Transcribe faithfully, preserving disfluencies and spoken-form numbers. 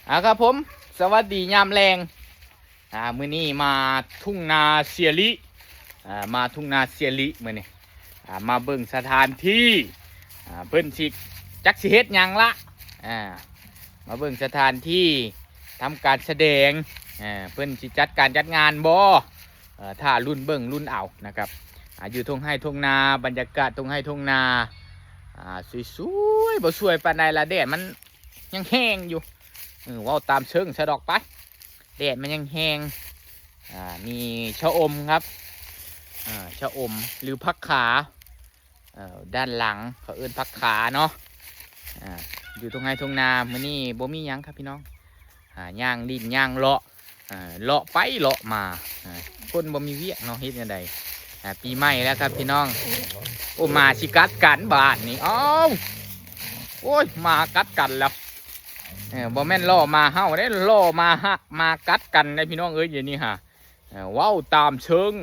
อ่าครับผม สวัสดียามแลง อ่ามื้อนี้มาทุ่งนาเสียลิ อ่ามาทุ่งนาเสียลิมื้อนี้ อ่ามาเบิ่งสถานที่ อ่าเพิ่นสิจักสิเฮ็ดหยังละ อ่ามาเบิ่งสถานที่ทำการแสดง อ่าเพิ่นสิจัดการจัดงานบ่ เอ่อถ้ารุ่นเบิ่งรุ่นเอานะครับ อ่าอยู่ทุ่งไร่ทุ่งนา บรรยากาศทุ่งไร่ทุ่งนา อ่าสวยๆบ่สวยปานใดละ แดดมันยังแฮงอยู่ เออเว้าตามเชิงซะดอกไป แดดมันยังแฮง อ่ามีชะอมครับ อ่าชะอมหรือผักขา เอ่อด้านหลังเขาเอิ้นผักขาเนาะ อ่าอยู่ทุ่งไร่ทุ่งนา มื้อนี้บ่มีหยังครับพี่น้อง อ่าย่างดินย่างเลาะ อ่าเลาะไปเลาะมา อ่าคนบ่มีเวียกเนาะ เฮ็ดจั่งใด อ่าปีใหม่แล้วครับพี่น้อง โอ้หมาสิกัดกันบาดนี้ อ้าว โอ้ยหมากัดกันแล้ว เออบ่แม่นเลาะหมาเห่าเด้ เลาะหมาฮะ หมากัดกันเด้พี่น้องเอ้ย เดี๋ยวนี้ฮะ เออเว้าตามเชิง